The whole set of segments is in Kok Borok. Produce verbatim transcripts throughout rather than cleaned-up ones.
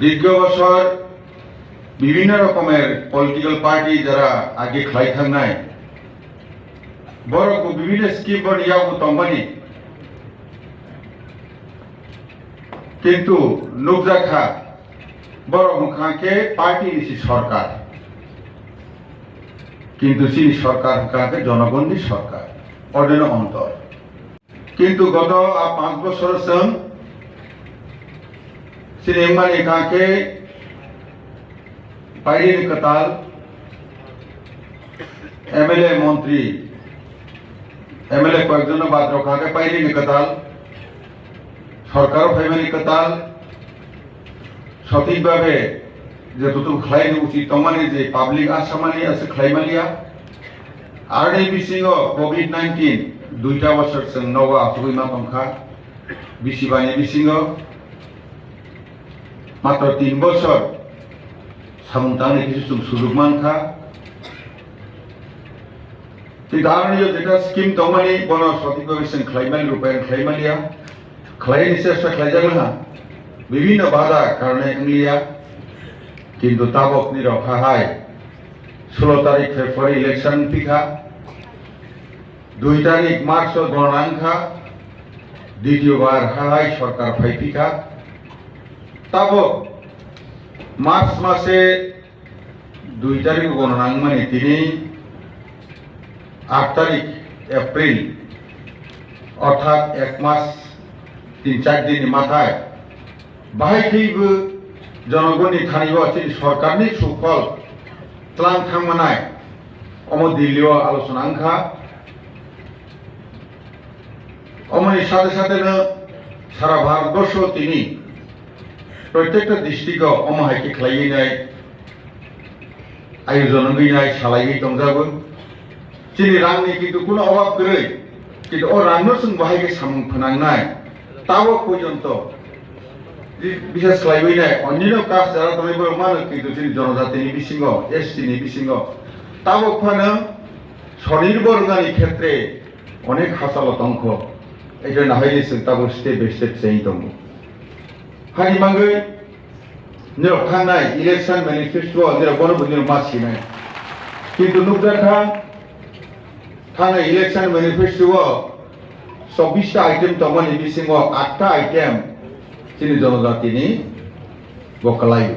দীর্ঘ বছর বিভিন্ন রকমের পলিটিক্যাল পার্টি যারা আগে খেলাই থাকনায়, বড় বিভিন্ন স্কিম বড় ইয়াও তংবানি, কিন্তু নুকজাখা বড় মুখাকে পার্টি নিছি সরকার, কিন্তু সেই সরকার মুখাকে জনগণের সরকার, অর্ডেন অন্তর। কিন্তু গত, আ, পাঁচ বছর সং সিনেমানি কাকে পাইরিনি কাতাল, এমএলএ মন্ত্রী, এমএলএ কয়েকজন বাদ রক্ষাকে পাইরিনি কাতাল, সরকারও ফাইমানি কাতাল, সঠিকভাবে যে তুতু খাইনি উচিত তমানি যে পাবলিক আসামানি আছে খাইমালিয়া। Aroni bisingo Covid nineteen duita bosor chwng nogo achugwi ma tongkha. Bisibani bisingo matro tin bosor samung tangni kisu chwng sujuk mankha. Tei aroni jeta scheme tongmani bono sothik bhabe chwng khlaimani rupayan khlaimaliya. Khlaini chesta khlaijak laha. Bibhinno bada karone wngliya. Kintu tabokni rokha hai sulo tarik February election wngpikha, dui tarik March o gona wngkha, ditiyo bar ha hai sorkar phaiphikha. Tabok March mase dui tarik o gona wngmani tini aat tarik April, orthat ek mas tin char din ni mathai. Bahai kheibo jonogonni thani o chini sorkarni suphol tlang thangmanai omo Delhi o alochona wngkha. Omoni sate sate no sara Bharat borsho tini prottekta district o omo hai khe khlaiwi nai. Ayojon wngwi nai salaiwi tongjago. Chini rangni kintu kuno obab kwrwi, kintu o rangno chwng bahai khe samung phnangnai. Tabok porjonto bi-, bisas khlaiwi nai, onnino caste jara tongwi borok mano, kintu chini jonojatini bisingo, S T ni bisingo tabok phano sonirbor wngnani khetre onek hachalo tongkho. Ekhe nahaini chwng tabok step by step chengwi tongo. Hani mangwi Nirok thangnai election manifesto o nirok bono bo nirok ma sinai. Kintu nukjakha thangnai election manifesto o chobbish ta item tongmani bisingo aat ta item chini jonojatini bo kwlaio.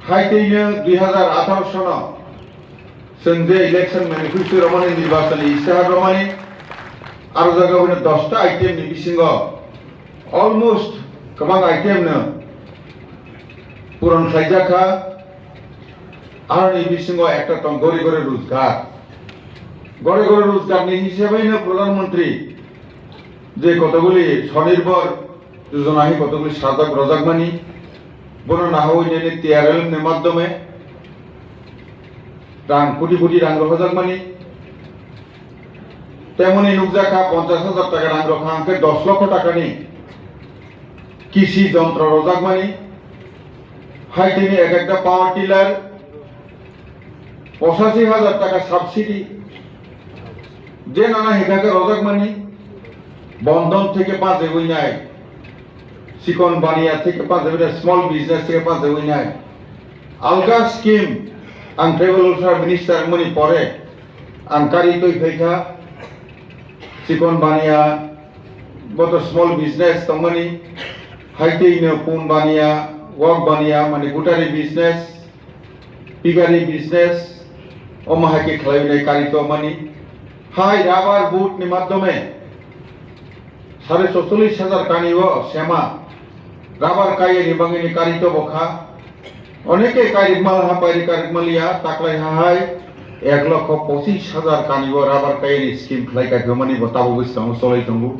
Hai tei no dui hazar atharo sono chwng je election manifesto romani, nirbachani istihar romani, aro jaga bono dos ta item ni bisingo almost kwbang item no puron khlaijak kha. Aroni bisingo ekta tong gori gori rojgar. Gori gori rojgar ni hisabai no Pradhan Mantri je kotoguli Sonirbor Jojona hi kotoguli sajak rojakmani, bono nahawi nini T R L ni madhyome rang koti koti rang rohojakmani. Temoni nukjakha ponchash hajar taka rang rokha hwnkhe dos lokho takani kisi jontro rojakmani. Hai tini ek ekta power tiller pochashi hajar taka subsidy je nana hikha khe rojakmani. Bondon theke pajewi nai, chikon baniya theke pajewi nai, small business theke pajewi nai. Alga scheme ang tribal welfare minister wngmani pore ang kari twi phaikha. Chikon baniya boto small business tongmani, hai tei no pun baniya, wok baniya, mane gutari business, pigari business, omo hai khe khlaiwi nai kari tongmani. Hai rubber board ni madhyome sare chotolish hajar kani o sema rubber kaiya ni bangwi ni kari tobo kha. Oneke kairik mal ha pairi kairik maliya taklai ha hai ek lokho pochis hajar kani o rubber kaiya ni scheme khlai kaiphemani bo tabogwi swkango cholai tongo.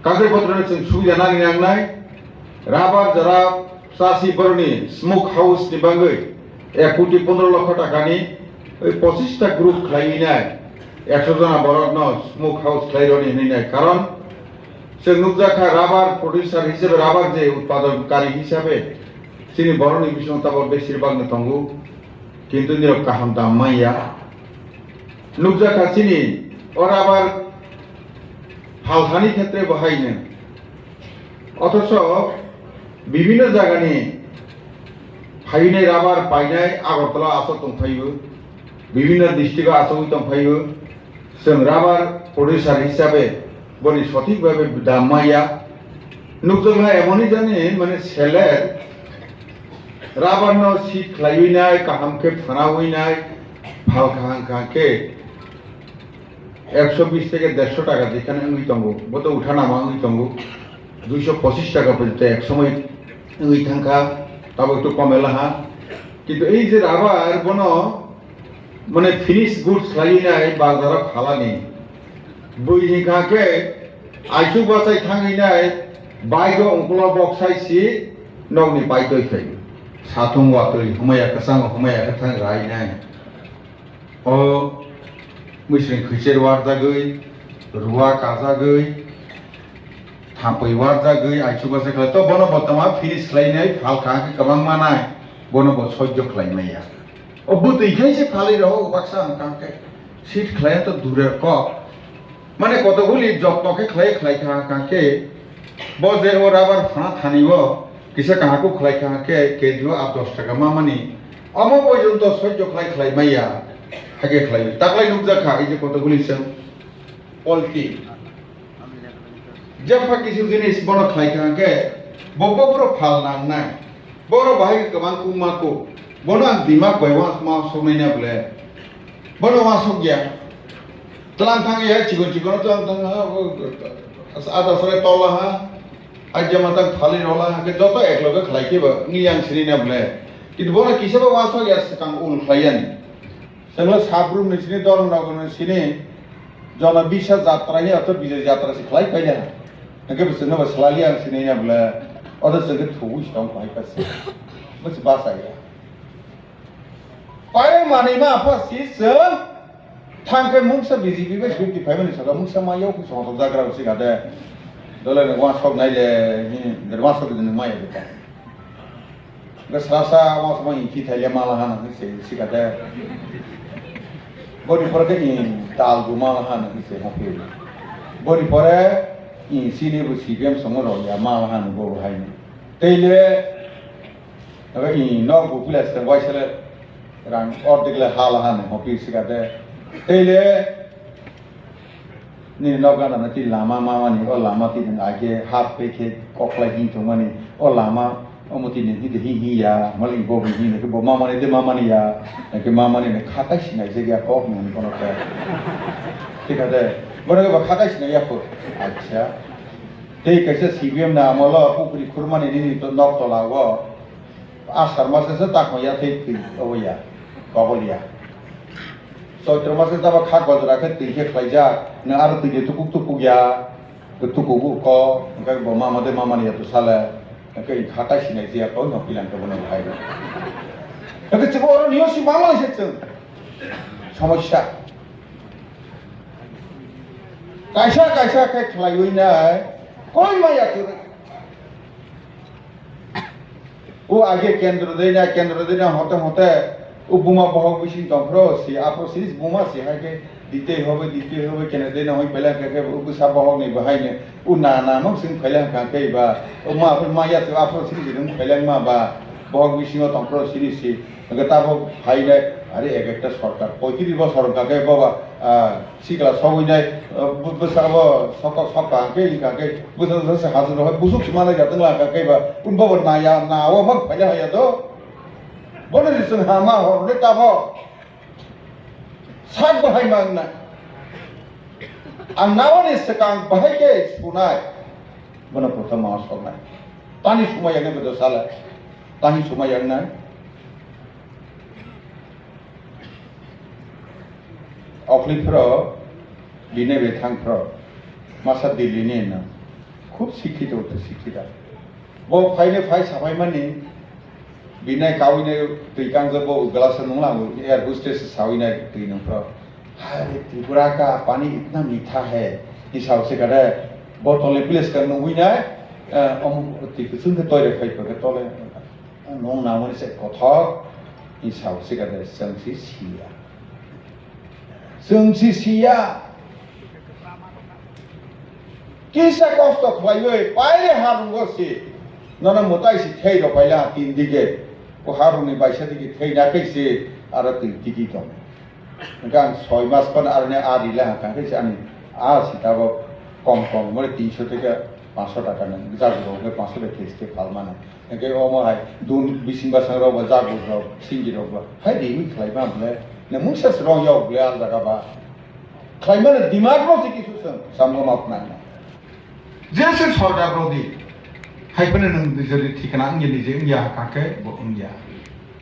Kaje botroni chwng subida nani nangnai rubber jara chasi boroni smoke house ni bangwi ek koti pondro lokho takani oi pochis ta group khlaiwi nai ekso jona borokno smoke house khlai roni hinwi nai. Karon chwng nukjakha rubber producer hisabe, rubber je utpadon kari hisabe chini borokni bisingo tabok besir bagno tongo, kintu nirok kaham dam manya. Nukjakha chini o rubber phalthani khetre bo haino Othocho bibhinno jagani phainai rubber painai Agartala aswk tongphaio, bibhinno district o aswk tongphaio. Chwng rubber producer hisabe boni sothik bhabe dam maya. Nukjakha emoni jani mane seller rubber no sit khlaiwi nai, kaham khe phanawi nai, phalkha hangkha khe ekso bis theke dersho taka jekhane wngwi tongo, bo to uthanama wngwi tongo, duisho pochis taka porjonto ek somoi wngwi thangkha, tabuk to komela ha. Kintu ei je rubber bono mane finish goods khlaiwi nai bazaro phalani. Bui hingkha khe aichuk bachai thangwi nai bike o ungkula bok sai si nokni paitoi khai. Satung watwi humaya kwchang humaya kwthang rai nai. O mwisring khwicher warjagwi, ruwa kajagwi, thampui warjagwi, aichuk bachai khlai. To bono bo tama finish khlainai phalkha hwnkhe kwbangma nai, bono bo sojjo khlai maya. O bwtwi khai se phalwi rw baksa hwnkha hwnkhe sit khlai to dure kok. Mane koto huli jotto khe khlai khlai kha hwnkha hwnkhe bo je o rubber phana thani o kisa kaham khe khlai kha hwnkhe K G o at dos taka ma mani. Omo porjonto sojjo khlai khlai maya, hakhe khlai. Taklai nukjak kha, ei je koto huli chwng polti. Jepha kisu jinis bono khlai kha hwnkhe, bo, bo boro phal nangnai. Boro bahai kwbang kuk ma kuk. Bono ang dimag bai uansukma soknai na bole. Bono uansuk ya. Tlang thang ya, chikon chikon tlang thang ha, ada sore tola ha. Ajja matang thali rola ha, ke joto ekloge khlai khe ba, wngya ang sini na bole. Kintu bono kisa ba uansuk ya, swkang ul khlai yani. Chwngno sabrum ni sini, dormo rok ni sini, jono bisa jatra hi ato bijay jatra se khlai paila. Hwnkhe bo chwngno bo swlali ang sini ya bole, odo chwngkhe thugwi se tong phai pa se. Bo se basa ya. Pare manwi ma apha si chwng thang khe mungsa B J P bai fifty five ni saka mungsa ma yau khe song song jagra si ga de. Dole ni wa sok nai le, ni de wa sok de ni ma ya de. Hwnkhe sasa uansukma ingthi thaile mala hano hwnwi se sikha de. Boni pore khe ing tal bo mala hano hwnwi se hokhe. Boni pore ing chini bo C P M songo rw ya mala hano bo bo haino. Teile abo ing nok bo puila se waisale rang ordek le hala hano hokhe sikha de. Teile Nini nok gana na tini lama mamani, o lama tini age half pay khe koklai hing tongmani, o lama omo tini hing de hing hing ya, mali bo bo hing de bo mamani de mamani ya, ke mamani ne khatai sinai je ya kok nang kono khe. Thik ase, bono ke ba khatai sinai ya ko. Acha. Tei kaisa C P M na amolo pukri khurmani nini to nok tola o. Asar mase se takho ya tei twi obo ya, kobol ya. Choitro mase jaba kha gojra khe twi khe khlaijak, nwng aro twi de tukuk tukuk ya, tukuk bo ko, hwnkhe bo mama de mama ni ya to sale, hwnkhe kha tai sinai je ya to no pilang khe bono hai. Hwnkhe chwng oro niyo si mama se chwng somosya. Kaisa kaisa khe khlaiwi nai, koi ma ya kwrwi. O age kendro dei na, kendro dei na, hote hote, o buma bohok bising tongphro si, aphro si, buma si, hai khe, dite hobe, dite hobe, kendro dei na, hoi pela khe, khe, o bwsa bohok ni bahai ne, o na, na, no sing pela kha khe ba, o ma, ma ya se, aphro si, si, nung pela ma ba, bohok bisingo tongphro si, si, hwnkhe tabo phai nai, are ek ekta sorkar, poitris bosor hwnkha khe, baba, ah, Sikla sogwi nai, uh, bu-, bwskango sokok sokha hwnkhe, hwnkha hwnkhe bwskango se hachwk rok hai busuk sima lai jatwng la hwnkha khe ba, un bobo naya, na o ma phaila haya do. Bono ni chwng ha ma hor le tamo. Sak bahai ma wngna. Ang na o ni swkang bahai khe sunai. Bono prothom ma soknai. Tani sumai yang nai bodo sala. Tani sumai yang nai. Okli phro, bini bethang phro, masa Delhi ni no, khub sikhito to sikhita. Bo phaine phai sapai mani, binai kaui nai twi kangjak bo glass nung lang air hostess saui nai twi nung phro. Hari Tripura ka pani itna mitha hai, hisab se kare, bo tole place ka nungui nai, eh, om twi kuchung ke toire phai pa ke tole. Nung namani se kothok ni sao sikade chwng si siya. Chwng si siya. Kisa kosto khlaiwi paire harungo si. Nono mwtai si thei rok paila ha tin dige. O harungni baisa dige thei na khe si aro twi tigi tong. Hingke ang soi mas phano aroni a rila ha khe si ani a si tabok kom kom mole tinso theke panso taka nang jagu rok hingke panso de khe si palmano. Hingke omo hai dun bising basang rok bo jagu rok singi rok bo hai riwi khlai ma bole. Ne mungsa srong yok bole al jaga ba. Khlaimano dimag no se kisu song, samgo map nang. Jese sorkar rodi. Hai phano nwng jodi thikna wngya nije wngya kake bo wngya.